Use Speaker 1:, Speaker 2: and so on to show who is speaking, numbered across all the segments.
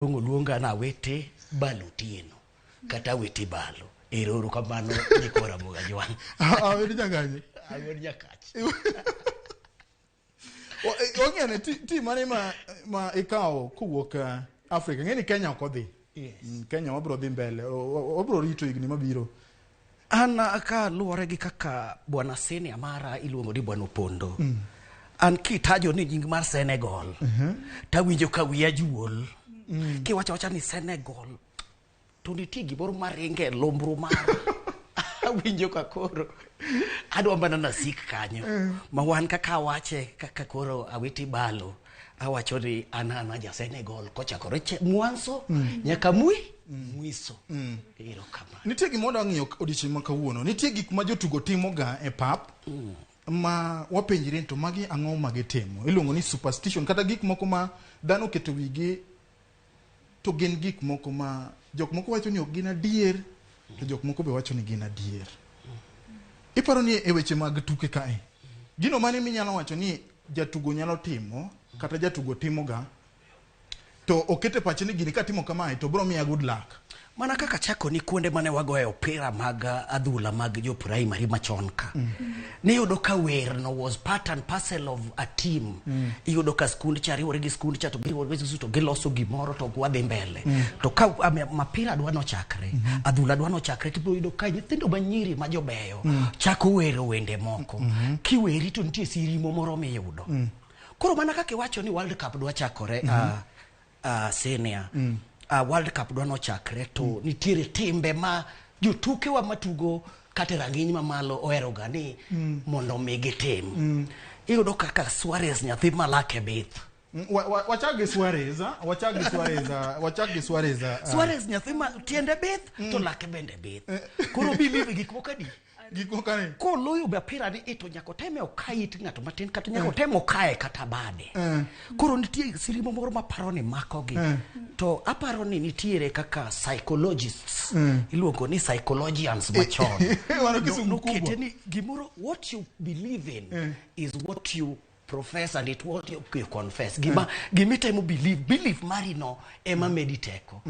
Speaker 1: Luongo luonga na Awete Balo Otieno kata Awete Balo. Ero uru kamano nyikwa Ramogi Ajwang'.
Speaker 2: Awete Nyakach.
Speaker 1: Awete Nyakach.
Speaker 2: Wang'e ni team mane ma ikawo kowuok Afrika? Ng'e ni Kenya ok odhi.
Speaker 1: Yes.
Speaker 2: Kenya wabro dhi mbele. Wabro rito higni mabiro.
Speaker 1: An ka luwore gi kaka bwana senior mara iluongo ni bwana Opondo. An kitajo ni nying mar Senegal. Tawinjo ka wiya juol. Kiwacho wacha ni Senegal to nitie gimoro maringe e lumbru mara. Awinjo ka koro adwa mana nasik kanyo. Ma wan kaka awache kaka koro Awiti Balo awacho ni an ana ja Senegal kochakore mwanzo nyaka mwiso. Erokamano.
Speaker 2: Nitie gima wadwa ng'iyo odiochieng' ma kawuono. Nitie gik ma jotugo timoga e pap ma wapenjre ni to magi ang'o ma gitimo. Iluongo ni superstition kata gik moko ma dhano oketo wigi to gin gik moko ma jok moko wacho ni ok gin adier to jok moko be wacho ni gin adier. Iparo ni e weche mag tuke kae, gino mane minyalo wacho ni jatugo nyalo timo kata jatugo timoga to okete pache ni gini katimo kamae to bro miya good luck?
Speaker 1: Mana kaka chako ni kuonde mane wagoye opira mag adhula mag jo primary machon ka. Niyudo ka wer no was part and parcel of a team. Iyudo ka skund cha riwore gi skund cha to giriwore gi skund to giloso gimoro to wadhi mbele. To ka mapira dwa nochakre, adhula dwa nochakre, tibiro yudo ka nyithindo manyiri ma jobeyo chako wero wende moko. Kiweri to nitie sirimo moro miyudo. Koro mana kaka iwacho ni World Cup dwa chakore, senior, World Cup dwa nochakre to nitiere timbe ma jotukewa matugo kata e rang'iny mamalo oheroga ni mondo mi gitim. Iyudo kaka Suarez nyathi ma lake bith.
Speaker 2: Wachak gi Suarez, wachak gi Suarez, wachak gi Suarez.
Speaker 1: Suarez nyathi ma tiende bith to lake bende bith. Koro believe gik moko adi?
Speaker 2: Gik moko adi?
Speaker 1: Koloyo mapira ni to nyaka oteme okaye it ng'ato matin kata nyaka oteme okaye kata bade. Koro nitie sirimo moro maparo ni makogi. To aparo ni nitiere kaka psychologists iluongo ni psychologians machon.
Speaker 2: Mano kisungu kubwa.
Speaker 1: Nokete ni gimoro what you believe in is what you profess and it what you confess. Gima gimitemo believe, belief mari no ema medi teko.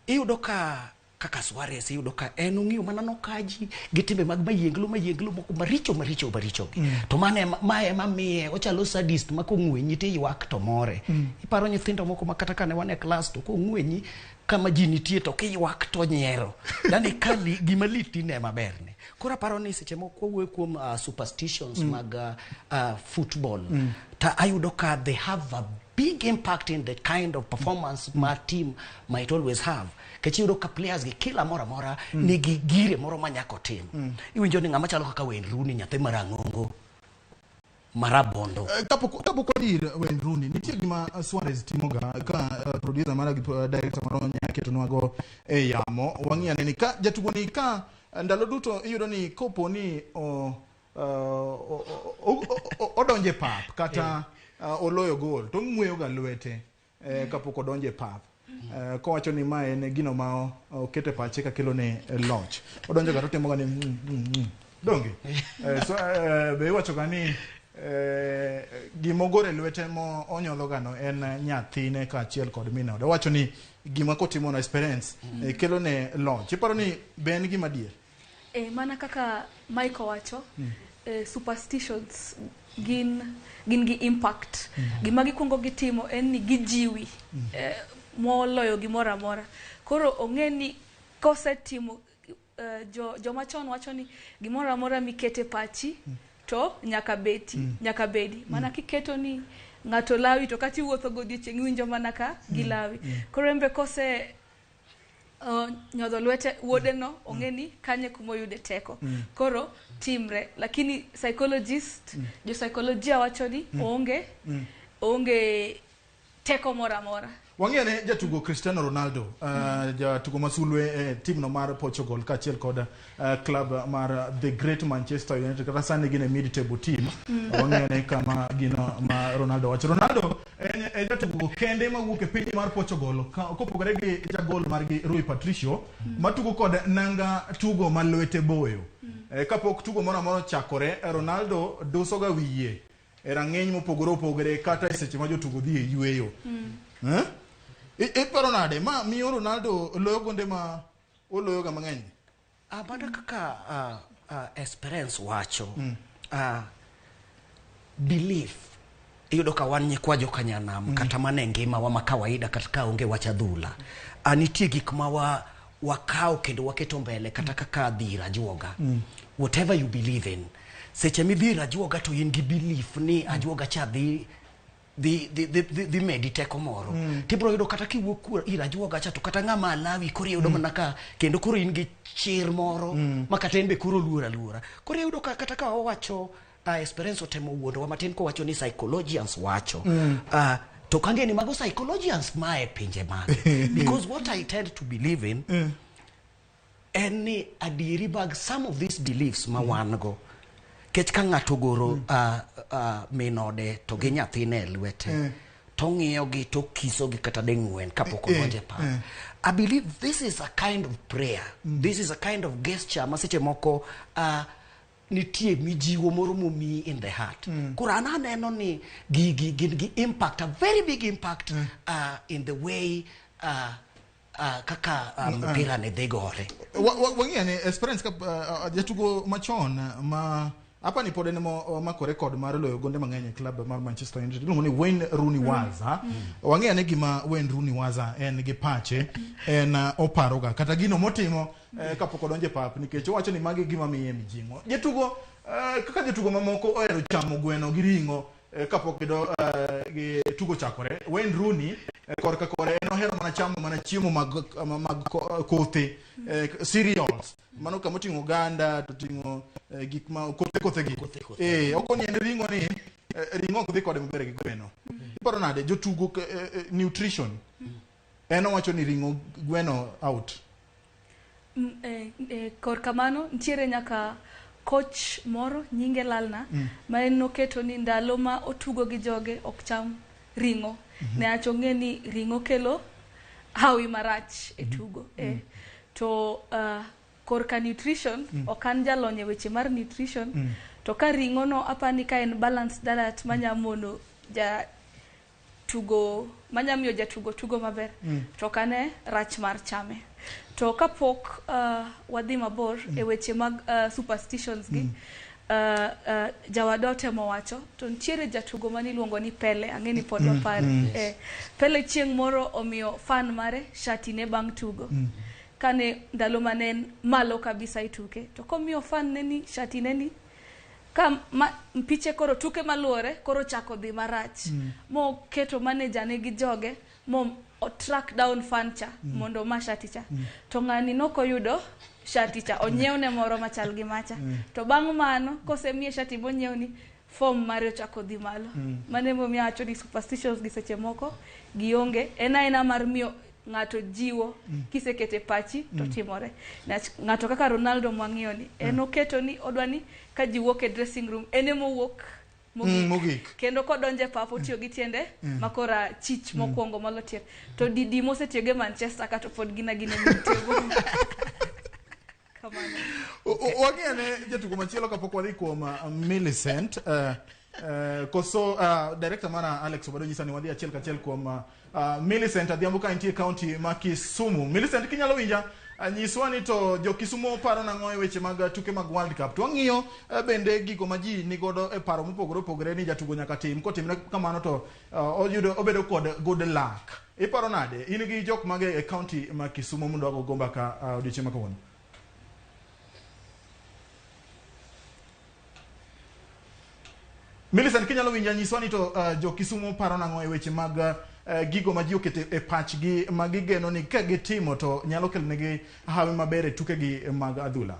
Speaker 1: Iyudo ka kaka Suarez iyudo ka en ong'iyo mana nokaji gi timbe mag mayienglo mayienglo moko maricho maricho maricho gi. To mano ema, ma ema miye ochalo sadist ma kong'wenyi to iywak to more. Iparo nyithindo moko ma kata kane wan e klas to kong'wenyi kama ji nitie to kiywak to nyiero. Yani ka gima lit ine maber ne. Koro aparo ni seche moko wawuoyo kuom superstitions mag football. Ta ayudo ka they have a big impact in the kind of performance ma team might always have. Kech iyudo ka players gi kila moro amora nigi gire moro ma nyaka otim. Iwinjo ni ng'ama chalo kaka Wayne Rooney nyathi marang'ongo marabondo.
Speaker 2: Kapok wadhi ir Wayne Rooney, nitie gima Suarez timoga ka producer mara gi director mara nya ketonwa go e yamo. Wang'i ane ni ka jatugo ni ka ndalo duto iyudo ni kopo ni odonje pap kata oloyo gol to ong'weyo ga lwete kapok odonje pap. Kowacho ni ma en gino ma okete pache ka kelo ne loch. Odonjo ga to otimo ga ni Donge? So, be iwacho ga ni gima ogoro e lwete mo onyodho ga no en nyathine kaachiel kod min ode. Owacho ni gima kotimo no experience kelo ne loch. Iparo ni be en gima adier?
Speaker 3: Mana kaka Mike owacho, superstitions gin gi impact. Gima gikuongo gitimo en ni gijiwi moloyo gimoro amora. Koro ong'e ni kosetimo joma chon wacho ni gimoro amora mikete pachi to nyaka beti, nyaka bedi. Mana kiketo ni ng'ato lawi to kata iwuotho godiochieng' iwinjo mana ka gilawi. Koro en be kose nyodho lwete wuode no ong'e ni kanye kuma oyude teko. Koro timre, lakini psychologist, jo psycholojia wacho ni oonge teko moro amora.
Speaker 2: Wang'eyo ne jatugo Cristiano Ronaldo, jatugo masulwe e team no mar Portugal kaachiel kod club mar The Great Manchester United, kata sani gin e mid table team. Wang'eyo ne kama gino ma Ronaldo wacho. Ronaldo en jatugo kende mawuok e piny mar Portugal kopogore gi jagol margi Rui Patricio matugo kod nanga tugo ma lwete boyo. Kapok tugo moro amora ochakore, Ronaldo duso ga wiye e rang'iny mopogore opogore kata e seche ma jotugo dhi e yueyo. Iparo nade ma miyo Ronaldo loyo gonde ma oloyoga mang'eny?
Speaker 1: Mana kaka Esperance wacho, belief iyudo ka wan nyikwa jokanyanam kata mana e ngimawa ma kawaida kata ka onge wach adhula, nitie gik ma wakawo kendo waketo mbele kata kaka dhi ir ajuoga. Whatever you believe in, seche midhi ir ajuoga to in gi belief ni ajuoga cha dhi medi teko moro, tibiro yudo kata kiwuok ir ajuoga cha to kata ng'ama alawi koro iyudo mana ka kendo koro in gi chir moro ma kata en be koro oluor aluora. Koro iyudo ka kata ka wawacho, Esperance otemo wuondowa matin kowacho ni psychologians wacho, to kang'e ni mago psychologians ma e pinje mage, because what I tend to believe in en ni adieri mag some of these beliefs ma wan go kech ka ng'ato ogoro min ode to gi nyathine e lwete to ng'iyo gi to kiso gi kata ding'wen kapok odonjo e pap. I believe this is a kind of prayer, this is a kind of gesture ma seche moko nitie mijiwo moro momiyi in the heart. Koro an aneno ni gigi gin gi impact, a very big impact in the way kaka mpira ne dhi gore.
Speaker 2: Wang'iyo ni Esperance ka jatugo machon ma apa ni pod en omako record mar loyo gonde mang'eny e club mar Manchester United, iluongo ni Wayne Rooney Waza. Wang'iyo ni gima Wayne Rooney Waza en gi pache en oparoga kata gino motimo kapok odonjo e pap, nikech owacho ni magi gima miye mijing'o. Jatugo kaka jotugo mamoko ohero chamo gweno gi ring'o kapok gi tugo chakore, Wayne Rooney korka kore en ohero mana chamo mana chiemo mag kothe, cereals, mano kama oting'o oganda to ting'o gik ma kothe kothe gi.
Speaker 1: Kothe, kothe.
Speaker 2: Okoni en ring'o ni ring'o ok dhi kode maber gi gweno. Iparo nade jotugo nutrition? En owacho ni ring'o gweno out.
Speaker 3: Korka mano nitiere nyaka coach moro nyinge lalna ma en noketo ni ndalo ma otugo gi joge ok cham ring'o niwach ong'e ni ring'o kelo hawi marach e tugo. To korka nutrition, ok an jalony e weche mar nutrition, to ka ring'o no apani ka en balanced diet manya mono ja tugo manya miyo jatugo tugo maber, to ok ane rach mar chame. To kapok wadhi mabor e weche mag superstitions gi, jawadwa otemo wacho to nitiere jatugo maniluongo ni Pele, ang'e ni pod wapare. Pele chieng' moro omiyo fan mare shati ne bang' tugo kane ndalo mane en malo kabisa e tuke, to komiyo fan ne ni shati ne ni ka ma, piche koro tuke maluore koro chako dhi marach, moketo manager ne gi joge mo o track down fan cha mondo ma shati cha, to ng'ani nokoyudo shati cha, onyiewne moro machal gi macha. To bang' mano kosemiye shati monyiewni, form mare ochako dhi malo. Mano emomiyo awacho ni superstitions gi seche moko gionge, en aena mar miyo ng'ato jiwo kisekete pachi to timore. Niwach ng'ato kaka Ronaldo mwang'iyo ni en oketo ni odwa ni ka ji wuok e dressing room en emowuok mogik.
Speaker 2: Mogik.
Speaker 3: Kendo kodonjo e pap otiyo gi tiende makora chich mokwongo molo tiende to didi mosetiyogo e Manchester ka to pod gin agina e table kamano.
Speaker 2: Wang'i ane jatugo machielo kapok wadhi kuom Millicent. Koso director mara Alex Obado nyisa ni wadhi achiel kachiel kuom Millicent Adhiambo ka entie county ma Kisumu. Millicent, kinyalo winja, nyiswa ni to jo Kisumu paro nang'o e weche mag tuke mag World Cup. To wang'iyo bende gigo ma ji nigodo e paro mopogore opogore ni jatugo nyaka tim, kotimne kamano to oyudo obedo kod good luck. Iparo nade? In gi jok mage e county ma Kisumu mondo wago mbaka odiochieng' ma kawuono? Millicent, kinyalo winja, nyiswa ni to jo Kisumu paro nang'o e weche mag gigo ma ji oketo e pachgi ma gigeno ni ka gitimo to nyalo kelonegi hawi maber e tukegi mag adhula.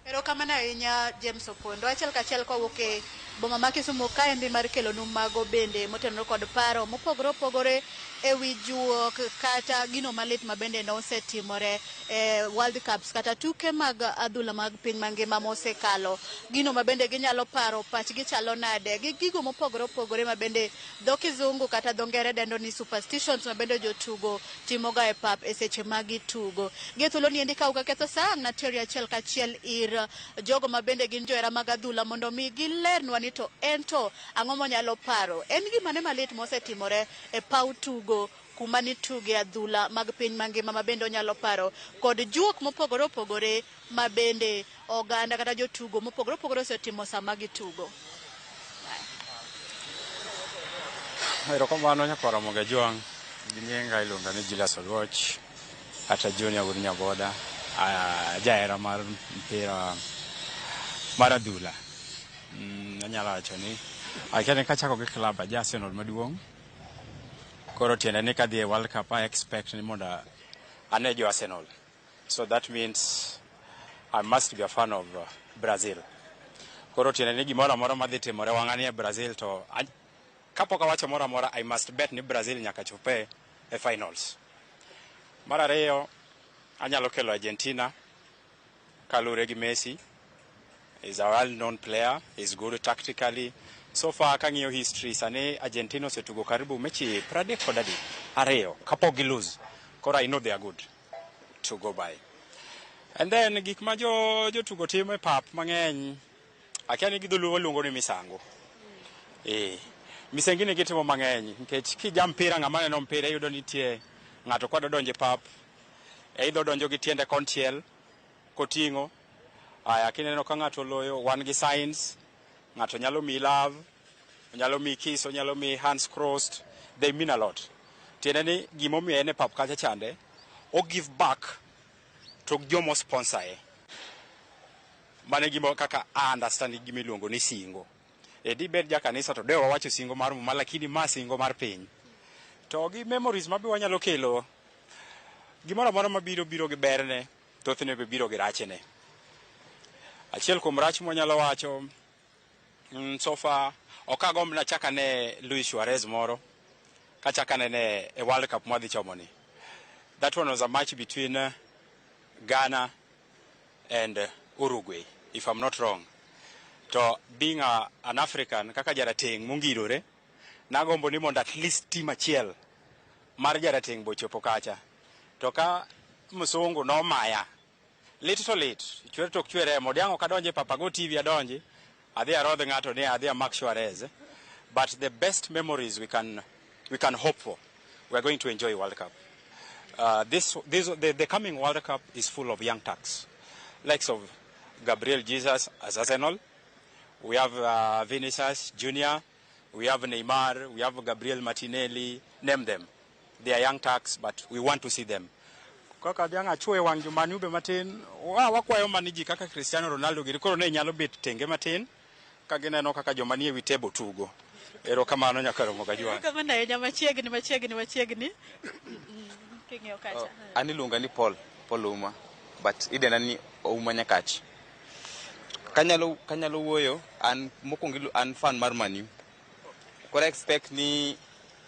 Speaker 4: Erokamano ahinya James Opondo. Achiel kachiel kowuok e boma ma Kisumu kaendi mar kelonu mago bende motenore kod paro mopogore opogore e wi juok kata gino malit ma bende nosetimore e World Cups kata tuke mag adhula mag piny mangima mosekalo. Gino ma bende ginyalo paro, pachgi chalo nade gi gigo mopogore opogore ma bende dho kizungu kata dho ngere dendo ni superstitions ma bende jotugo timoga e pap e seche ma gitugo. Gi thuolo ni endi ka ok aketho sa, ang' nateri achiel kachiel ir jogo ma bende gin johera mag adhula mondo mi gilernwa ni ni to en to ang'o monyalo paro. En gima ne malit mosetimore e paw tugo kuma nituge adhula mag piny mangima ma bende onyalo paro kod juok mopogore opogore ma bende oganda kata jotugo mopogore opogore osetimo sama gitugo.
Speaker 5: Erokamano nyakwar Ramogi Ajwang'. Gi nyinga iluonga ni Julius Oluoch kata Junior wuod Nyaboda, jahera mar mpira mar adhula. Anyalo wacho ni akia ni kachako gi club aja Arsenal maduong'. Koro tiende ni kadhi e World Cup I expect ni mondo ane jo Arsenal. So that means I must be a fan of Brazil. Koro tiende ni gimoro amora madhi timore wang'a ni e Brazil to kapok awacho moro amora I must bet ni Brazil nyaka chope e finals. Mar ariyo anyalo kelo Argentina kaluwore gi Messi. Is a well known player, is good tactically. So far kang'iyo history sani Argentina osetugo karibu mechi 32 kapok gi lose. Koro I know they are good to go by. And then gik ma jo jotugo timo e pap mang'eny akia ni gi dholuo luongo ni misango. Misengini gitimo mang'eny nikech kija mpira ng'ama neno mpira iyudo nitie ng'ato kwadwa donjo e pap either odonjo gi tiende konchiel koting'o aya kineno ka ng'ato oloyo wan gi signs ng'ato nyalo miyi love onyalo miyi kiss onyalo miyi hands crossed they mean a lot tiende ni gimomiyo en e pap kacha chande o give back to jomo sponsor e mano e gima kaka I understand gima iluongo ni singo e dibed ja kanisa to de wawacho singo mar muma lakini ma singo mar piny to gi memories mabe wanyalo kelo gimoro amora mabiro biro gi berne thothne be biro gi rachne achiel kuom rach mwanyalo wacho so far ok agomb nachak ane Luis Suarez moro kachak anene e World Cup mwadhi chomo ni that one was a match between Ghana and Uruguay if I'm not wrong to being an African kaka jarateng' mongirore nagombo ni mondo at least team achiel mar jarateng' bochopo kacha to ka msungu nomaya lit to lit chwer to ok chwer remo odiang'o ok adonji e pap ago TV adonji adhi arodh ng'ato ni adhi amak Suarez but the best memories we can hope for we are going to enjoy World Cup. Uh, this, this the, the coming World Cup is full of young Turks likes of Gabriel Jesus as Arsenal. We have Vinicius Junior, we have Neymar, we have Gabriel Martinelli, name them. They are young Turks, but we want to see them. Kaka dhiang' achwe wang' jomani be matin, wa wakwayo mani ji kaka Cristiano Ronaldo giri koro ne nyalo bet tenge matin ka gineno kaka joma nie wi table tugo. Erokamano nyaka romo gajwang'.
Speaker 4: Erokamano ahinya machiegni machiegni machiegni. King'iyo kacha.
Speaker 6: An iluonga ni Paul, Paul Ouma, but idenda ni Ouma Nyakach. Kanyalo wuoyo, an mokwongo an fan mar Man U. Koro I expect ni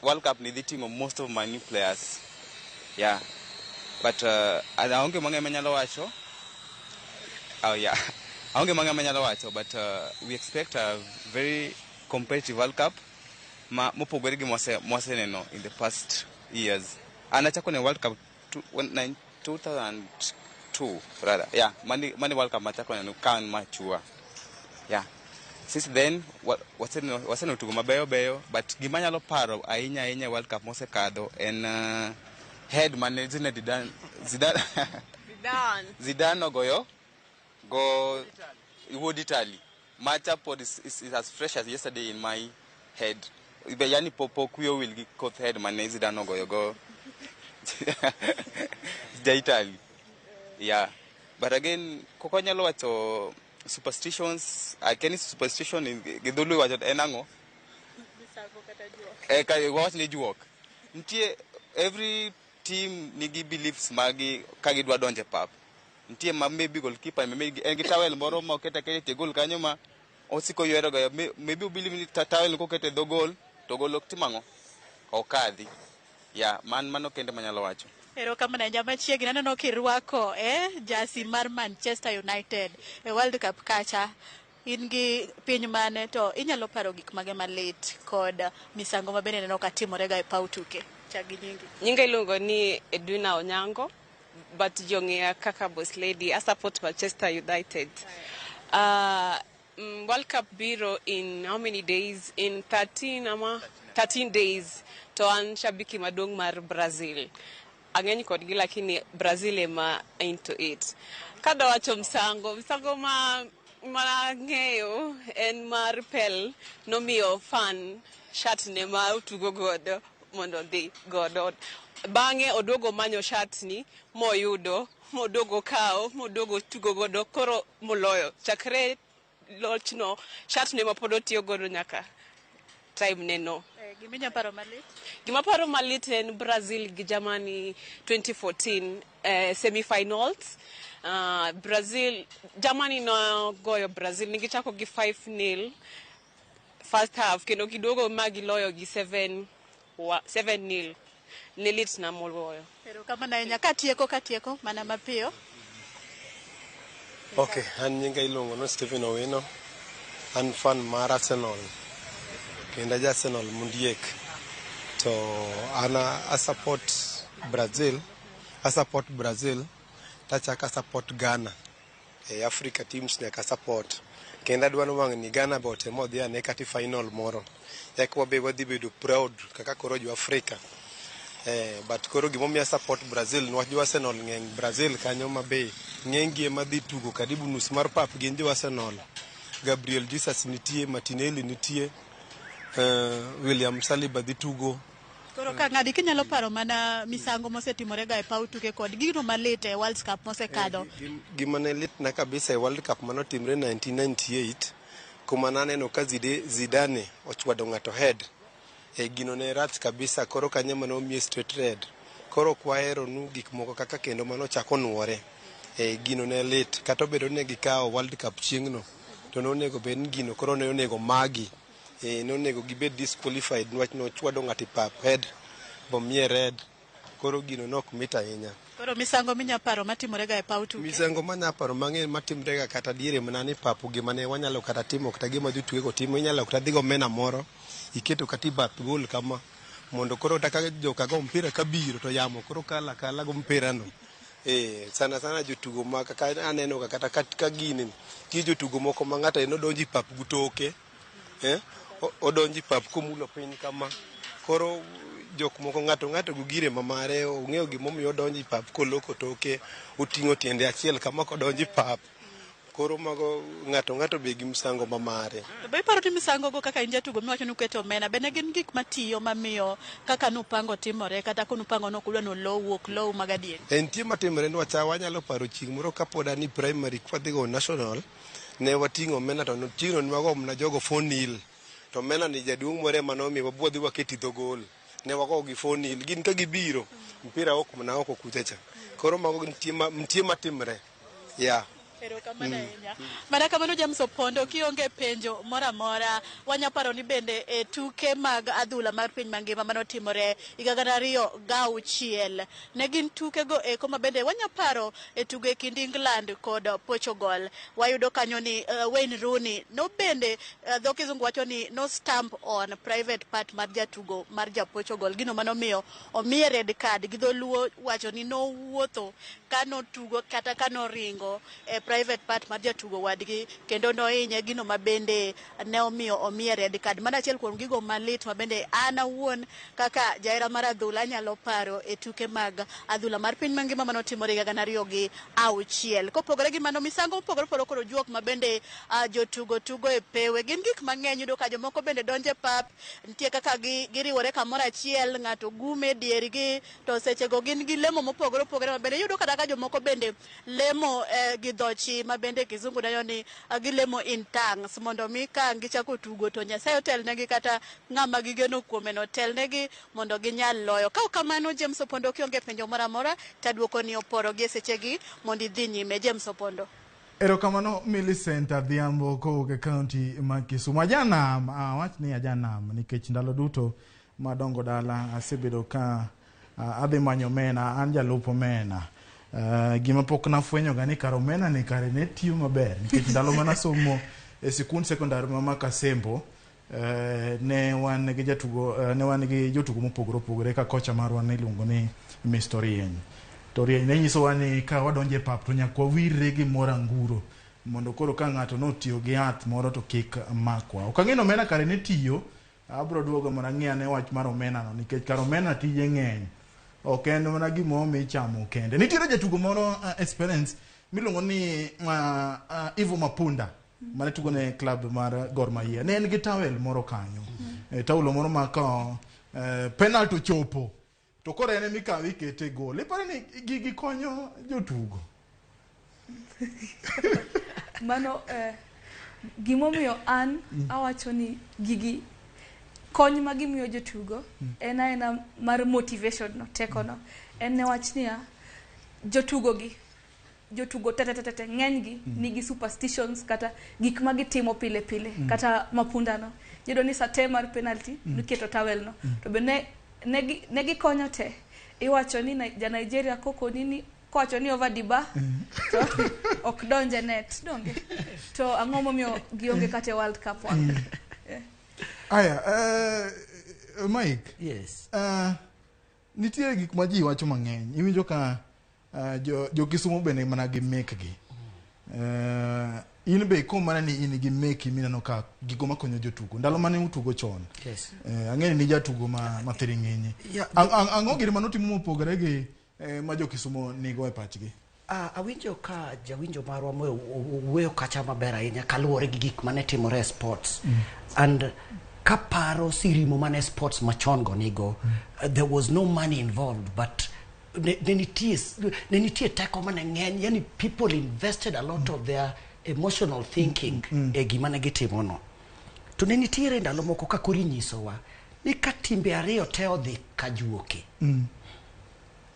Speaker 6: World Cup ni dhi ting'o most of Man U players. Yeah. But aonge mang'eny manyalo wacho. Oh yeah. Aonge mang'eny manyalo wacho, but we expect a very competitive World Cup ma mopogore gi mwaseneno in the past years. An achako neno World Cup 2002 rather. Yeah, mani World Cup machako neno ka an mature. Yeah. Since then waseneno tugo mabeyo beyo, but gima anyalo paro ahinya ahinya e World Cup mosekadho en head mane Zinedine Zidane
Speaker 7: Zidane.
Speaker 6: Zidane ogoyo go wuod Italy. Macha pod is as fresh as yesterday in my head. Be yani pok wiya owil gi koth head mane Zidane ogoyo go ja Italy. Yeah. But again, koko anyalo wacho superstitions, akia ni superstition gi dholuo iwacho en ang'o? Eh, ka wawach ni juok. Nitie every team nigi beliefs magi ka gidwa donjo e pap. Nitie ma maybe goalkeeper maybe en gi towel moro ma oketo aketa e tie goal kanyo ma osiko ywero ga maybe o believe ni towel koketo e dho goal to goal ok tim ang'o? Ok kadhi. Yeah, mano kende manyalo wacho.
Speaker 4: Erokamano ahinya machiegni aneno kirwako jersey mar Manchester United e World Cup kacha. In gi piny mane to inyalo paro gik mage malit kod misango ma bende ineno ka timore ga e paw tuke? Chak gi nyingi.
Speaker 7: Nyinga iluongo ni Edwina Onyango, but ji ong'eya kaka Boss Lady. I support Manchester United. World Cup biro in how many days? In 13 ama 13 days. To an shabiki maduong' mar Brazil. Ang'eny kodgi lakini Brazil ema into it. Kadwa wacho msango, msango ma ang'eyo en mar Pele nomiyo fan shirt ne ma otugo godo mondo odhi godo. Bang'e oduogo manyo shirt ni moyudo, moduogo kawo, moduogo tugo godo, koro moloyo. Chakre lochno, shirt ne ma pod otiyo godo nyaka time ne no.
Speaker 4: Giminya paro malit?
Speaker 7: Gima paro malit en Brazil gi Germany 2014 semi-finals. Brazil, Germany nogoyo Brazil, negichako gi 5-0 first half, kendo giduogo ma giloyo gi 7 7-0. Ne lit na moloyo.
Speaker 4: Erokamano ahinya. Katieko mana mapiyo.
Speaker 8: Okay, an nyinga iluongo ni Stephen Owino. An fan mar Arsenal. Kendo aja Arsenal mondiek. To an a support Brazil, a support Brazil, tachako a support Ghana. E Africa teams nyaka support. Kendo adwa ni wang' ni Ghana be otem odhi ane kata final moro. Eka wabe wadhi bedo proud kaka koro jo Africa. But koro gimomiyo a support Brazil niwach jo Arsenal ng'eny Brazil kanyo ma be ng'eny gi ema dhi tugo karibu nus mar pap gin jo Arsenal. Gabriel Jesus nitie, Martinelli nitie, William Saliba dhi tugo.
Speaker 4: Koro ka ng'adi kinyalo paro mana misango mosetimore ga e paw tuke kod gino malit e World Cup mosekadho.
Speaker 8: Gima ne litna kabisa e World Cup manotimre 1998 kuma naneno ka Zidane ochwado ng'ato head. Gino ne rach kabisa, koro kanyo ema nomiye straight red. Koro ok wahero nu gik moko kaka kendo manochako nuore. Gino ne lit, kata obedo ni gikawo World Cup chieng'no, to nonego bed ni gino koro ne onego magi. Nonego gibed disqualified niwach nochwado ng'ato e pap head bomiye red. Koro gino nok mit ahinya.
Speaker 4: Koro misango minya paro matimore ga e paw tuke.
Speaker 8: Misango manya paro mang'eny matimre ga kata diere mana ni papo gima ne wanyalo kata timo kata gima jotugo timo, inyalo kata dhi go omena moro iketo kata e bath gol kama mondo koro kata joka go mpira kabiro to yamo koro kala kala go mpira no. Sana sana jotugo ma kaka aneno kata ka gini nitie jotugo moko ma ng'ato en odonjo e pap gi toke, odonjo e pap komulo piny kama. Koro jok moko ng'ato ng'ato gi gire ma mare ong'eyo gimomiyo odonjo e pap koloko toke, oting'o tiende achiel kama kodonjo e pap. Koro mago ng'ato ng'ato be gi msango ma mare.
Speaker 4: To be iparo ni misango go kaka in jatugo miwacho ni uketo omena, be ne gin gik matiyo mamiyo kaka nupango timore kata kunupango nokudwa ni olou ok lou mag adieri?
Speaker 8: Nitie matimore niwach wanyalo paro chieng' moro kapod an e primary kwadhi go national, ne wating'o omena to chieng'no ne wago mana jogo 4-0. To omena ni jaduong' moro ema nomiwa bwadhi waket e dho gol. Ne wago gi 4-0. Gin ka gibiro, mpira ok mana oko kucha cha. Koro mago nitie matimre. Yeah.
Speaker 4: Erokamano ahinya. Mana kamano James Opondo, kionge penjo moro amora, wanya paro ni bende e tuke mag adhula mar piny mangima manotimore higa 2006 ne gin tuke go eko ma bende wanya paro e tugo e kind England kod Portugal. Wayudo kanyo ni Wayne Rooney no bende dho kizungu wacho ni no stamp on private part mar jatugo mar ja Portugal, gino manomiyo omiye red card. Gi dholuo wacho ni nowuotho kanotugo kata kanoringo e private part mar jatugo wadgi kendo nohinye, gino ma bende ne omiyo omiye red card. Mano achiel kuom gigo malit ma bende an awuon kaka jahera mar adhula anyalo paro e tuke mag adhula mar piny mangima manotimore higa 2006. Kopogore gi mano, misango mopogore opogore kod juok ma bende jotugo tugo e pewe gin gik mang'eny. Yudo ka jomoko bende donjo e pap, nitie kaka giriwore kamoro achiel, ng'ato gume diergi, to sechego gin gi lemo mopogore opogore ma bende iyudo kata ka jomoko bende lemo gi dhochi ma bende kizungu dendo ni gilemo in tongues mondo mi ka gichako tugo to Nyasaye otelnegi kata ng'ama gigeno kuome no otelnegi mondo ginyal loyo. Ka ok kamano, James Opondo, kionge penjo moro amora taduoko ni oporo gi e sechegi mondo idhi nyime. James Opondo.
Speaker 2: Erokamano Millicent Adhiambo kowuok e kaunti ma Kisumu. Ajanam, awach ni ajanam nikech ndalo duto madongo dala asebedo ka adhi manyo omena, an jalup omena. Gima pok nafwenyo ga ni kar omena ni kare ne tiyo maber nikech ndalo mana somo e sikund sekondar ma Makasembo, ne wan gi jatugo, ne wan gi jotugo mopogore opogore ka kocha marwa ne iluongo ni Mr. Rieny. To Rieny ne nyisowa ni ka wadonjo e pap to nyaka wawirre gi mor anguro. Mondo koro ka ng'ato notiyo gi yath moro to kik makwa. Ok ang'e ni omena kare ne tiyo, abro duogo mondo ang'i ane wach mar omena no nikech kar omena tije ng'eny. Ok en mana gimoro michamo kende. Nitiere jatugo moro Esperance miluongo ni Ivo Mapunda mane tugo ne club mar Gor Mahia. Ne en gi towel moro kanyo. Taulo moro ma ka penalty ochopo to koro en emikawe ikete e gol. Iparo ni gigi konyo jotugo?
Speaker 3: Mano gimomiyo an awacho ni gigi kony ma gimiyo jotugo en aena mar motivation no, teko no. En ne wach niya, jotugo gi jotugo te te te te ng'eny gi nigi superstitions kata gik ma gitimo pile pile. Kata mapunda no iyudo ni sa te mar penalty niketo towel no to be ne gikonyo te. Iwacho ni ja Nigeria kokoni ni kowacho ni over the bar to ok donj e net, donge? To ang'o momiyo gionge kata e World Cup wang?
Speaker 2: Aya, Mike.
Speaker 1: Yes.
Speaker 2: Nitie gik ma ji wacho mang'eny. Iwinjo ka jo Kisumu bende mana gi mekgi. In be iko mana ni in gi meki mineno ka gigo makonyo jotugo. Ndalo mane utugo chon.
Speaker 1: Yes.
Speaker 2: Ang'eyo ni jatugo ma thiring'inyi.
Speaker 1: Yeah.
Speaker 2: Ang'o giri manotimo mopogore gi ma jo Kisumu nigo e pachgi?
Speaker 1: Awinjo ka jawinjo marwa owuoyo kacha maber ahinya kaluwore gi gik mane timore e sports. And kaparo sirimo mane sports machon go nigo, there was no money involved, but ne nitie teko mane ng'eny, yani people invested a lot of their emotional thinking e gima ne gitimo no. To ne nitiere ndalo moko ka koro inyisowa ni ka timbe ariyo te odhi ka juoke,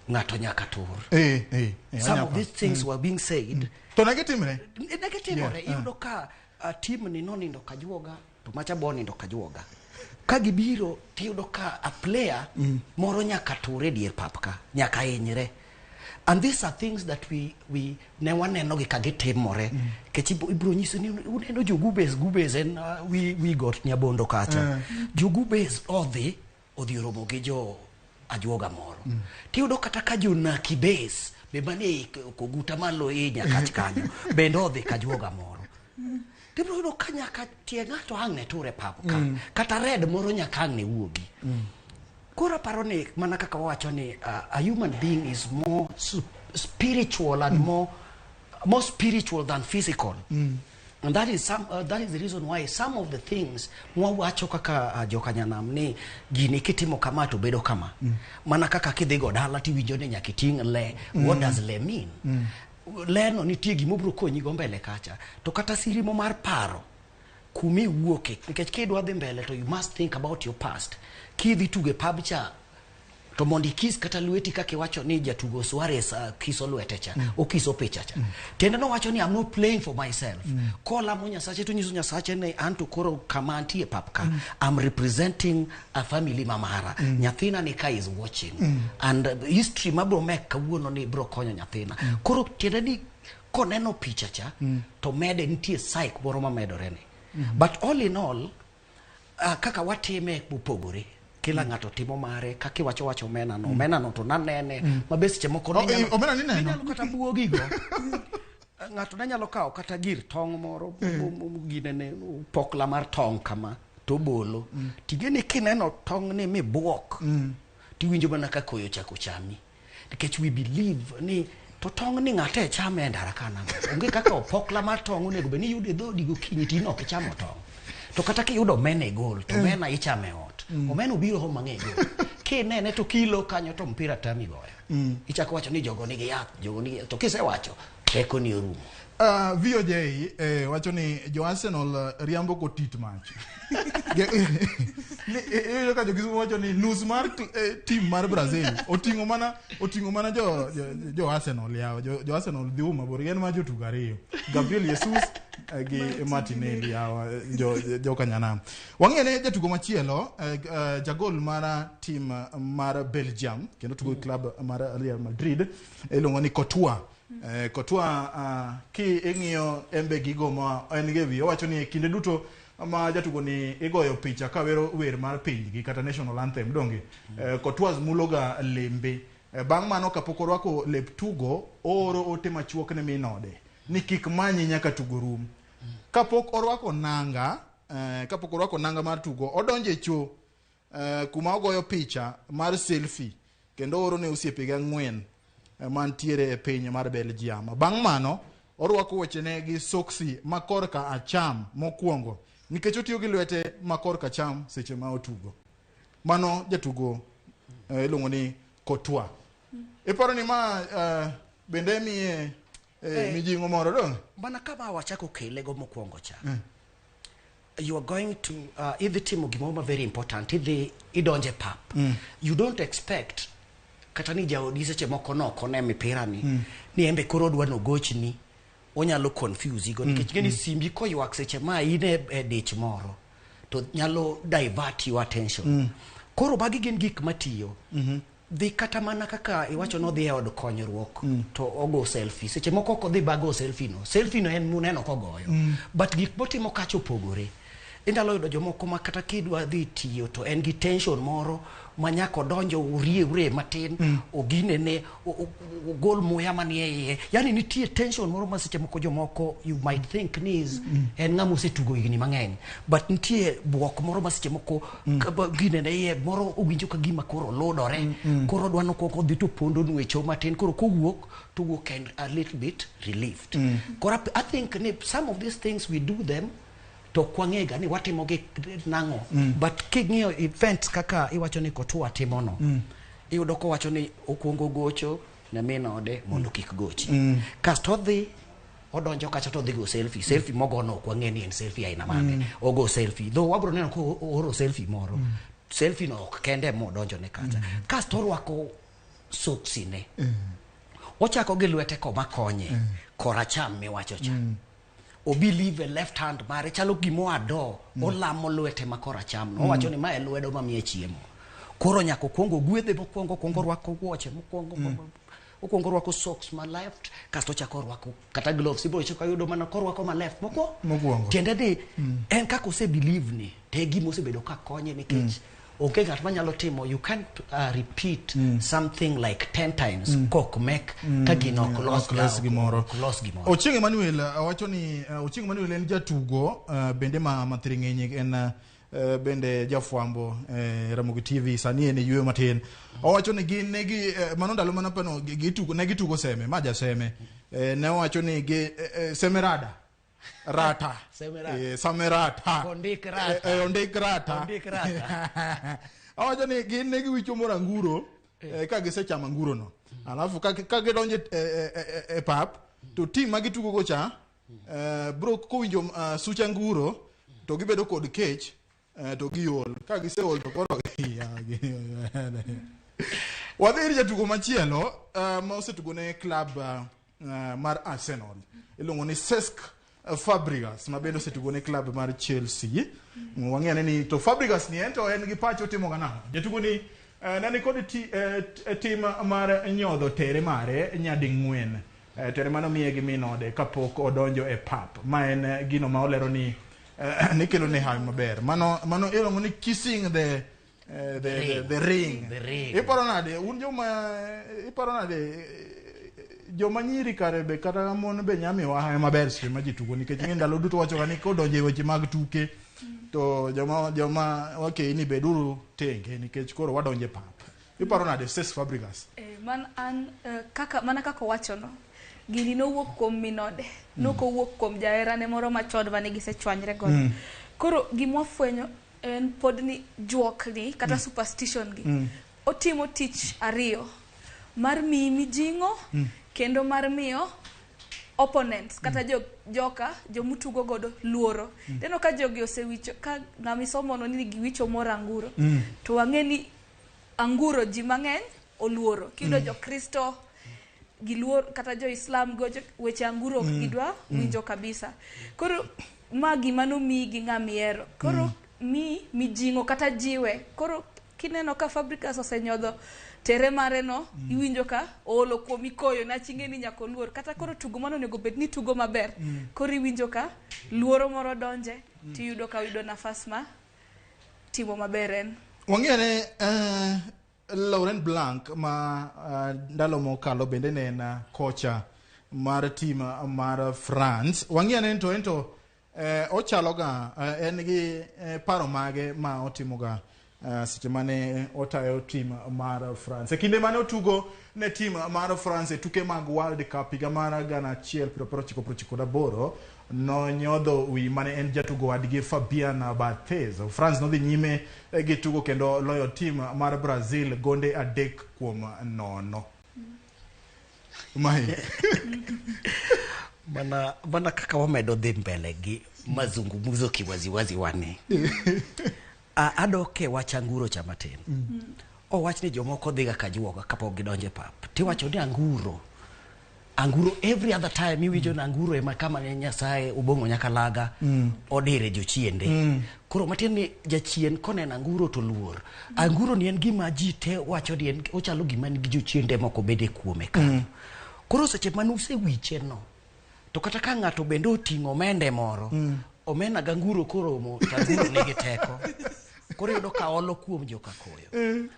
Speaker 1: ng'ato nyaka tur. Some of
Speaker 2: anyapa.
Speaker 1: these things were being said.
Speaker 2: To ne gitimre?
Speaker 1: Ne gitimore. Iyudo ka team ni nonindo kajuoga to macha bo nindo kajuoga. Ka gibiro tiyudo ka a player moro nyaka tur e dier pap ka, nyaka hinyre. And these are things that we ne waneno gi ka gitimore. Nikech ibiro nyisi ni uneno jogubes, Gubes en wi got Nyabondo kacha. Jogubes odhi oromo gi jo ajuoga moro. Tiyudo kata ka jonaki base be manie koguta malo i Nyakach kanyo bende odhi kajuoga moro. Tibiro yudo ka nyaka tie ng'ato ang' ne tur e pap ka. Kata red moro nyaka ang' ne wuogi. Koro aparo ni mana kaka wawacho ni a human being is more spiritual and more spiritual than physical. And that is the reason why some of the things mwawacho kaka jokanyanam ni gini kitimo kama to bedo kama. Mana kaka kidhi go dala tiwinjo ni nyaka iting' le. What does le mean? Leno nitie gima obiro konyi go mbele kacha. To kata sirimo mar paro kumi wuoke nikech kidwa dhi mbele to you must think about your past. Kidhi tugo e pub cha to mondo ikis kata lweti kaka iwacho ni jatugo Suarez kiso lwete cha, okiso picha cha. Tiende nowacho ni I'm not playing for myself. Kolamo Nyasache to nyiso Nyasache ni an to koro kama antie e pap ka, I'm representing a family mamara. Nyathina ni ka is watching. And history mabro mek kawuono ni bro konyo nyathina. Koro tiende ni koneno picha cha to mede nitie psych moro mamedore ni. But all in all, kaka watime mopogore, kila ng'ato timo mare. Kaka iwacho wacho omena no, omena no to nanene mabe seche moko
Speaker 2: Oh, omena nineno?
Speaker 1: Ninyalo kata buogigo. Ng'ato ne nyalo kawo kata gir tong' moro ginene pokla mar tong' kama to obolo ting'e ni kineno tong' ni mibuok tiwinjo mana ka koyo chako chami nikech we believe ni to tong' ni ng'ate chame e ndara ka nang'o onge kaka opokla mar tong' onego bed ni iyudo e dhodi gokinyi to in ok ichamo tong'. To kata kiyudo omena e gol to omena ichamo e ot, omena obiro home mang'eny gol kinene to kilo kanyo to mpira tami goyo, ichako wacho ni jogo nigi yath, jogo nigi yath. To kisewacho teko ni orumo.
Speaker 2: VOJ wacho ni jo Arsenal riambo kotit mach. Iyudo ka jo Kisumu wacho ni nus mar team mar Brazil oting'o mana jo Arsenal yawa. Jo Arsenal dhi mabor gin ma jotugo ariyo. Gabriel Jesus gi Martinelli yawa jo Kanyanam. Wang'e ne jatugo machielo jagol mar team mar Belgium kendo tugo e club mar Real Madrid iluongo ni Courtois. Courtois ki ing'iyo embe gigo ma en go e wiye owacho ni e kinde duto ma jatugo ni igoyo picha ka wero wer mar pinygi kata national anthem donge Courtois mulo ga lembe. Bang' mano kapok orwako lep tugo ooro ote machuok ne min ode. ni kik manyi nyaka tugo rum. Kapok orwako nanga, kapok orwako nanga mar tugo, odonjo e cho kuma ogoyo picha mar selfie kendo ooro ne osiepege 4 mantiere e piny mar Belgium. Bang' mano, orwako wuochene gi soksi ma korka acham mokwongo nikech otiyo gi lwete ma korka acham seche ma otugo. Mano jatugo iluongo ni Courtois. Iparo ni ma bende miye mijing'o moro dong?
Speaker 1: Mana kama wachako kele go mokwongo cha. You are going to idhi timo gimoro ma very important, idhi idonje pap. You don't expect kata ni jaodi seche moko nokone mipira ni ni embe koro odwa nogochni, onyalo confuse go nikech ng'eni simbi koywak seche ma in e dich moro to nyalo divert your attention. Koro magi gin gik matiyo. Dhi kata mana kaka iwacho nodhi e od konyruok to ogo selfie. Seche moko ok odhi bago selfie no. Selfie no en muneno kogoyo. But gik motimo kacha opogore. Inyalo yudo jomoko ma kata kidwa dhi tiyo to en gi tension moro ma nyaka odonjo oriewre matin, oginene, ogol muya manie iye. Yani nitie tension moro ma seche moko jomoko you might think ni is en ng'ama osetugo higni mang'eny. But nitie buok moro ma seche moko ginene iye moro owinjo ka gima koro ludore. Koro odwa nokwongo odhi to pondo nwecho matin. Koro kowuok to owuok en a little bit relieved. Koro I think ni some of these things we do them to ok wang'ega ni watimo gi nang'o. But king'iyo events kaka iwacho ni Courtois timo no, iyudo kowacho ni okwongo gocho ne min ode mondo kik gochi. Kasto odhi odonjo kacha to odhi go selfie. Selfie mogono ok wang'e ni en selfie aina mane. Ogo selfie. Though wabro neno ko ooro selfie moro. Selfie no ok kende modonjo ne kacha. Kasto orwako soksi ne. Ochako gi lwete koma konye. Koracham miwacho cha. Obelieve left hand mare chalo gimo ado olamo lwete ma koracham no. Owacho ni mae lwedo mamiye chiemo. Koro nyaka okwongo gwedhe mokwongo, okwongo rwako wuoche mokwongo, okwongo rwako socks ma left, kasto ochako rwako kata gloves. Ibiro chako yudo mana korwako ma left
Speaker 2: mokwongo.
Speaker 1: Tiende ni en kaka ose believe ni te e gima osebedo ka konye nikech onge ng'at manyalo timo. You can't repeat something like 10 times kok mek ka gino ok los
Speaker 2: ok los gimoro.
Speaker 1: Ok los gimoro.
Speaker 2: Ochieng Emmanuel wacho ni Ochieng Emmanuel en jatugo bende ma Mathiring'enyi, en bende jafwambo Ramogi TV, sani en e yueyo matin. Owacho ni gin negi mano ndalo mana pano gitugo ne gitugo seme ma jaseme ne owacho ni gi seme rada rata.
Speaker 1: Seme rata.
Speaker 2: Same rata.
Speaker 1: Ondik rata.
Speaker 2: Ondik rata.
Speaker 1: Ondik rata.
Speaker 2: Owacho ni gin ne giwicho moro anguro ka gisechamo anguro no alafu ka gidonjo e pap to team ma gitugo go cha bro kowinjo such anguro to gibedo kod kech to giol ka giseol to koro wadhi ir jatugo machielo ma osetugo ne club mar Arsenal iluongo ni Cesc Fabregas ma bende osetugo ne club mar Chelsea. Wang'eyo ni to Fabregas ni en to en gi pache otimo ga nang'o? Jatugo ni ne ni kod tim mar nyodho tere mare nyading'wen. Tere mano miye gi min ode kapok odonjo e pap ma en gino ma olero ni ni kelo ne hawi maber. Mano iluongo ni kissing the ring.
Speaker 1: The ring.
Speaker 2: Iparo nade un joma iparo nade joma nyiri kare be kata mon be nyamiwa hawi maber seche ma ji tugo nikech ing'e ndalo duto wacho ga ni kodonjo e weche mag tuke to joma wakeyni beduru tenge nikech koro wadonjo e pap. Iparo nade Cesc Fabregas?
Speaker 3: Man an kaka mana kaka owachono gini nowuok kuom minode nokowuok kuom jaherane moro machon mane gisechwanyre godo. Koro gimwafwenyo en pod ni juok ni kata superstition gi otimo tich ariyo mar miyi mijing'o kendo mar miyo opponents kata jo joka jomutugo godo luoro. Ineno ka jogi osewicho ka ng'ama isomono ni giwicho moro anguro to wang'e ni anguro ji mang'eny oluoro. Kiyudo jokristo giluor kata jo-Islam gocho weche anguro ok gidwa winjo kabisa. Koro ma gima nomiyi gi ng'ama ihero koro mi mijing'o kata jiwe. Koro kineno ka Fabregas osenyodho tere mare no iwinjo ka oolo kuomi koyo nach ing'e ni nyaka oluor kata koro tugo mano onego bed ni tugo maber. Koro iwinjo ka luoro moro donje tiyudo ka oyudo nafas ma timo maber en.
Speaker 2: Wang'eyo ne Laurent Blanc ma ndalo mokalo bende ne en kocha mar team mar France. Wang'i ane to ento ochalo ga en gi paro mage ma otimoga seche mane otayo team mar France. E kinde mane otugo ne team mar France e tuke mag World Cup higa mar 1998, nonyodho wi mane en jatugo wadgi Fabien Barthez. France nodhi nyime gi tugo kendo loyo team mar Brazil gonde 3-0. Mae.
Speaker 1: Mana kaka wamedo dhi mbele gi mazungumzo kiwaziwazi wane. Adok e wach anguro cha matin. Owach ni jomoko dhiga kajuoga kapok gidonjo e pap. Tiwacho ni anguro. Anguro every other time iwinjo ni anguro ema kama ne Nyasaye Obong'o Nyakalaga odire jochiende. Koro matiende ni jachien koneno anguro to luor. Anguro ni en gima ji te wacho ni en ochalo gima nigi jochiende moko bede kuome kanyo. Koro seche mane usewiche no, to kata ka ng'ato bende oting'o omende moro, omena ganguro koromo to anguro nigi teko. Koro iyudo ka olo kuom joka koyo.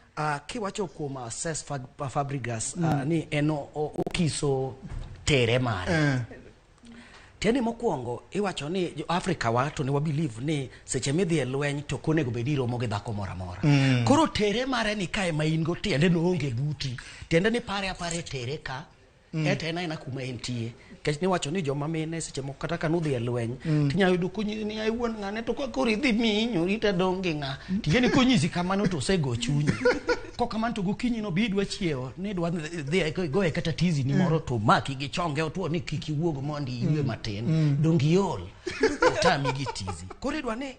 Speaker 1: Kiwacho kuom Cesc Fabregas ni en okiso tere mare. Tiende mokwongo iwacho ni jo Afrika wa to ne wa believe ni seche midhi e lweny to ok onego bed ni iromo gi dhako moro amora. Koro tere mare ni kae ma in go tiende noonge buti. Tiende ni pare apare tere ka. Ento en aena kuma entie. Nikech niwacho ni joma mine seche moko kata ka nudhi e lweny, tinyalo yudo konyisi ni ai wuon ng'ane to ka koro idhi mihinyori tadong' gi ng'a. Ting'e ni konyisi kamano to osego chunyi. Kok kamano to gokinyi no be idwa chiewo ni idwa dhi goye kata tizi ni moro to maki gi chonge otuo ni kik iwuog mondo iywe matin. Dong iol. Otami gi tizi. Koro idwa ni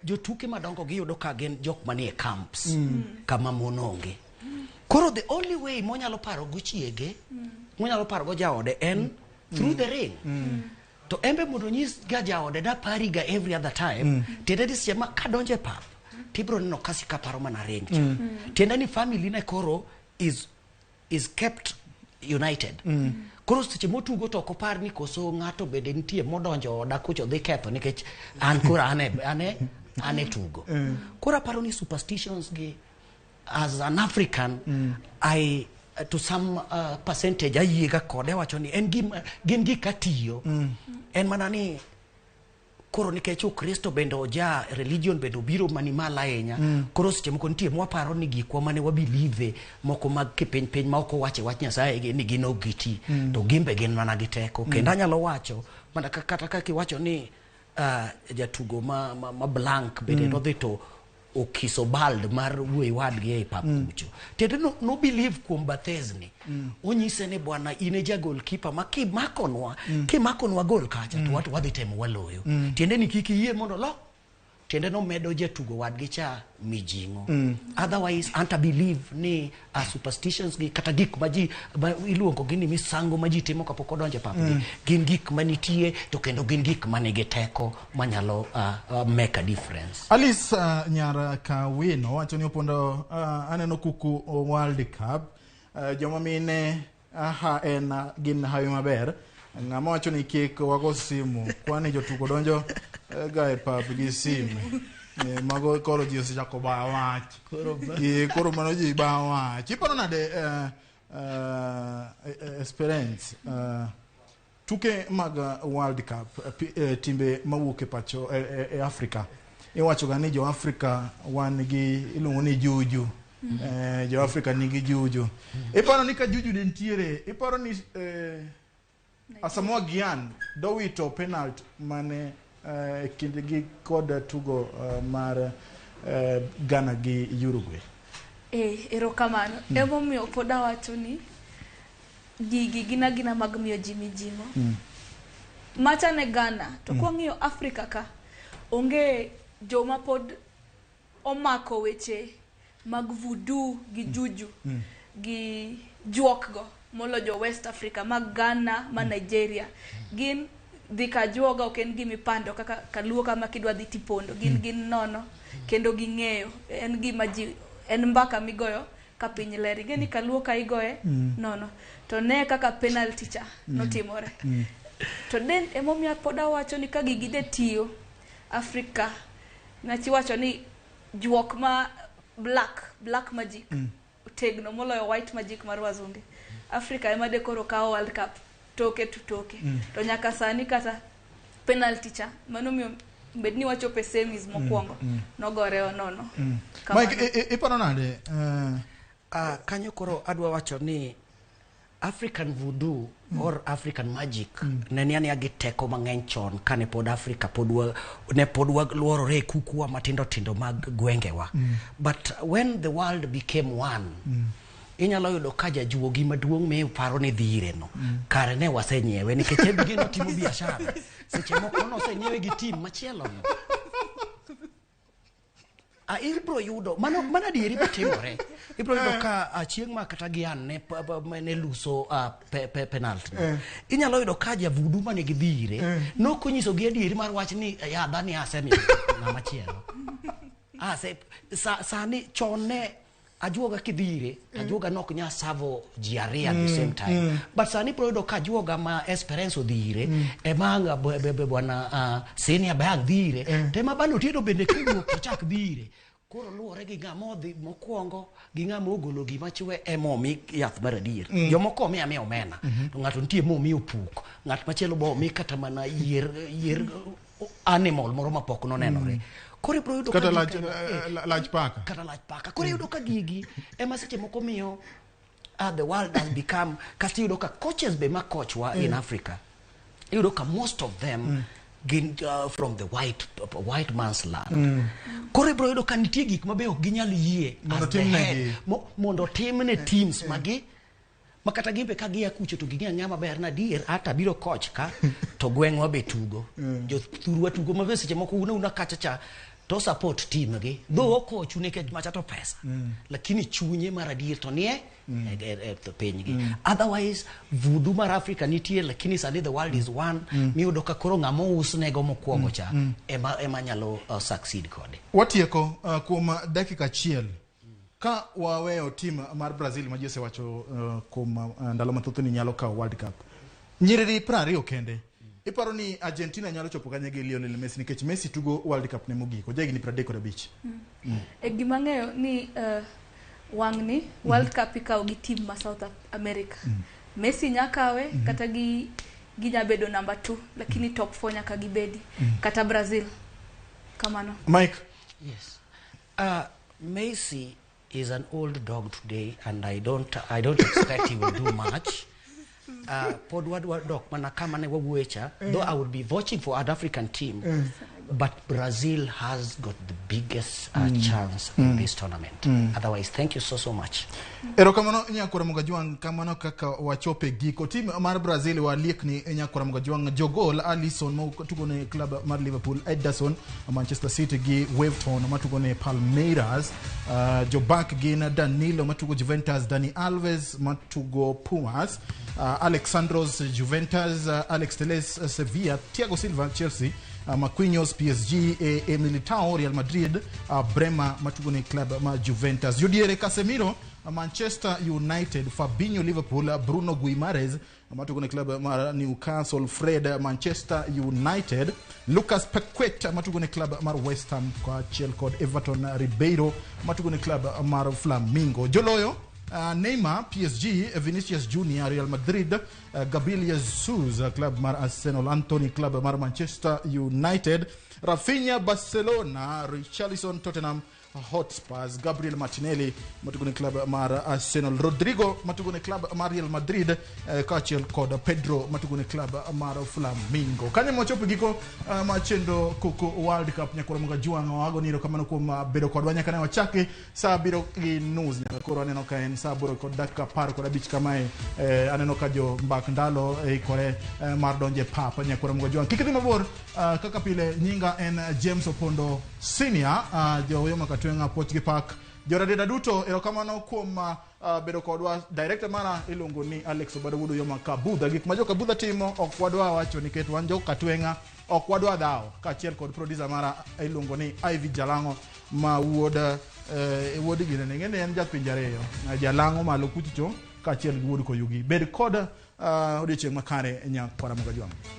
Speaker 1: jotuke madongo giyudo ka gin jok manie camps kama mon onge. Koro the only way monyalo paro go chiege, monyalo paro go jaode en through the ring. To embe mondo onyis ga jaode napari ga every other time, tiende ni seche ma kadonjo e pap, tibiro neno kasi kaparo mana ring cha. Tiende ni family ne koro is kept united. Koro seche motugo to ok opar ni koso ng'ato bende nitie modonjo oda kucho dhi ketho nikech an koro an e tugo. Koro aparo ni superstitions gi as an African, I to some percentage ayiega kode wacho ni en gima gin gik atiyo. En mana ni koro nikech Ukristo bende oja religion bende obiro mani malo ahinya. Koro seche moko nitie mwaparo ni gikwa mane wabilive moko mag kipiny piny ma ok owache wach Nyasaye gi ni gin ok giti to gimbe gin mana gi teko. Kendo anyalo wacho mana kata kaka iwacho ni jatugo ma blank bende nodhi to okiso bald mar wuoyi wadgi ei pap kucho. Tiende no believe kuom Barthez ni. Onyise ni bwana in e ja goalkeeper ma kimakonwa gol kacha to watu wadhi temo waloyo. Tiende ni kik iyie mondo lo. Tiende nomedo jatugo wadgi cha mijing'o. Otherwise anta believe ni superstitions gi kata gik ma ji ma iluongo gi ni misango ma ji timo kapok odonjo e pap gi gin gik manitie to kendo gin gik manigi teko manyalo make a difference.
Speaker 2: Alice Nyara Kawino wacho ni Opondo aneno kuku World Cup joma mine aha en gin hawi maber. Ng'ama wacho ni kik wago simu kwani jotugo donjo ga e pap gi simu. Mago koro ji osechako bayo wach. Koro mano ji bayo wach. Iparo nade experience tuke mag World Cup timbe mawuok e pacho e Afrika iwacho ga ni jo Afrika wan gi iluongo ni juju. Jo Afrika nigi juju. Iparo ni ka juju ne nitiere, iparo ni Asamoah Gyan dowito penalty mane e kindgi kod tugo mar Ghana gi Uruguay.
Speaker 3: Erokamano. Emomiyo pod awacho ni gigi gin agina mag miyo ji mijing'o. Macha ne Ghana, to kwang'iyo Afrika ka, onge joma pod omako weche mag voodoo gi juju gi juok go molo jo West Africa mag Ghana ma Nigeria. Gin dhi ka juoga ok en gima ipando kaka kaluo kama kidwa dhi tipondo. Gin nono kendo ging'eyo. En gima ji en mbaka migoyo ka piny ler. Ing'e ni kaluo ka igoye nono. To ne kaka penalty cha notimore. To den emomiyo pod awacho ni ka gigi de tiyo Afrika nachiwacho ni juok ma black magic otegno moloyo white magic mar wazunge. Afrika ema de koro kawo World Cup. Toke to toke. To nyaka sani kata penalty cha mano miyo bed ni wachopo e semis mokwongo nogore nono. Kamano.
Speaker 2: Mike, iparo nade?
Speaker 1: Kanyo koro adwa wacho ni African voodoo or African magic ne ni ania gi teko mang'eny chon kane pod Africa pod wa, ne pod waluorore e kukuwa matindo tindo mag gwengewa. But when the world became one, inyalo yudo ka jajuogi maduong' miparo ni dhi ire no kare ne wasenyiewe nikech en gino timo biashara seche moko nosenyiewe gi team machielo no. Ibro yudo mano mano adieri matimore. Ibro yudo ka chieng' ma kata Gyan ne, ne luso penalty no. Inyalo yudo ka javudu mane gidhi ire nokonyiso gi adieri mar wach ni yadha ni asemiyo ng'ama chielo. Ase sani chon ne ajuoga kidhi ire, ajuoga nok nya savo ji ariyo at the same time. But sani ibro yudo ka ajuoga ma Esperance odhi ire, ema ang' bwana senior be ang' dhi ire, to ema bano Otieno bende kowuok to chak dhi ire. Koro luwore gi ng'ama odhi mokwongo gi ng'ama ogolo gima chwe ema omi yath mar adier. Jomoko omi amiya omena, to ng'ato nitie momi opuk, ng'at machielo bo omi kata mana yier animal moro mapok nonenore. Koro ibro yudo ka
Speaker 2: Kata lach paka.
Speaker 1: Kata lach paka. Koro iyudo ka gigi ema seche moko miyo the world has become, kasto iyudo ka coaches be ma coach wa in Africa, iyudo ka most of them gin from the white man's land. Koro ibro yudo ka nitie gik ma be ok ginyal yie
Speaker 2: Mondo
Speaker 1: as the
Speaker 2: timnegi.
Speaker 1: head, mondo timne teams magi ma kata gin be ka gia kucho to ging'e ang'eya maber na adier ata biro coach ka to gweng'wa be tugo, jothurwa tugo ma be seche moko una kacha cha to support team gi dho okochu nikech macha to pesa, lakini chunye mar adier to nie e pinygi. Otherwise voodoo mar Africa nitie, lakini sani the world is one, miyudo ka koro ng'ama ousnego mokwongo cha ema nyalo succeed kode.
Speaker 2: Watieko kuom dakika achiel. Ka waweyo team mar Brazil ma ji osewacho kuom ndalo mathoth ni nyalo kawo World Cup. Nyiriri 20 kende. Iparo ni Argentina nyalo chopo kanye gi Lionel Messi nikech Messi tugo World Cup ne mogik, oja higni 35?
Speaker 3: E gima ang'eyo ni wang'ni World Cup ikawo gi team ma South America. Messi nya kawe kata gi ginya bedo number 2, lakini top 4 nyaka gibedi. Kata Brazil. Kamano.
Speaker 2: Mike.
Speaker 1: Yes. Messi is an old dog today, and I don't expect he will do much. Pod wadwa dok mana kama ne wawuoye cha, though I would be watching for an African team, but Brazil has got the biggest chance in this tournament. Otherwise, thank you so, so much.
Speaker 2: Erokamano nyakwara Mugajwang', kamano kaka wachopo e giko. Team mar Brazil waliekni nyakwara Mugajwang', jogol Alisson matugo ne club mar Liverpool, Ederson Manchester City gi Weverton matugo ne Palmeiras. Jobak gin Danilo matugo Juventus, Dani Alves matugo Pumas, Alex Sandros Juventus, Alex Telles Sevilla, Thiago Silva Chelsea, Marquinhos PSG, Militao Real Madrid, Bremer matugo ne club ma Juventus. Jodiere Casemiro Manchester United, Fabinho Liverpool, Bruno Guimares matugo ne club mar Newcastle, Fred Manchester United, Lucas Paqueta matugo ne club mar West Ham kaachiel kod Everton Ribeiro matugo ne club mar Flamengo. Joloyo Neymar PSG, Vinicius Junior Real Madrid, Gabriel Jesus club mar Arsenal, Anthony club mar Manchester United, Rafinha Barcelona, Richarlison Tottenham Hotspurs, Gabriel Martinelli matugo ne club mar Arsenal, Rodrigo matugo ne club mar Real Madrid, kaachiel kod Pedro matugo ne club mar Flamengo. Kanyo mochopo giko mar chenro Koko World Cup. Nyakwara Mugajwang' wago ni erokamano kuom bedo kodwa nyaka ne wachaki sa 7:30 nyaka koro aneno ka en sa 8:15 kamae. Aneno ka jo mbak ndalo ikore mar donjo e pap. Nyakwara Mugajwang' kik idhi mabor. Kaka pile nyinga en James Opondo Senior, jo Uyoma Katweng'a puoch gi pak. Joradeda duto erokamano kuom bedo kodwa. Director mara iluongo ni Alex Obado wuod Uyoma Kabudha. Gik ma jo Kabudha timo ok wadwa wacho nikech wan jo Katweng'a ok wadwa dhawo. Kaachiel kod producer mara iluongo ni Ivy Jalang'o ma wuod gine ni ng'eni en japinje ariyo, Jalang'o malo kuchocho kaachiel gi wuod Koyugi. Bed kod odiochieng' makare nyakwara Mugajwang'.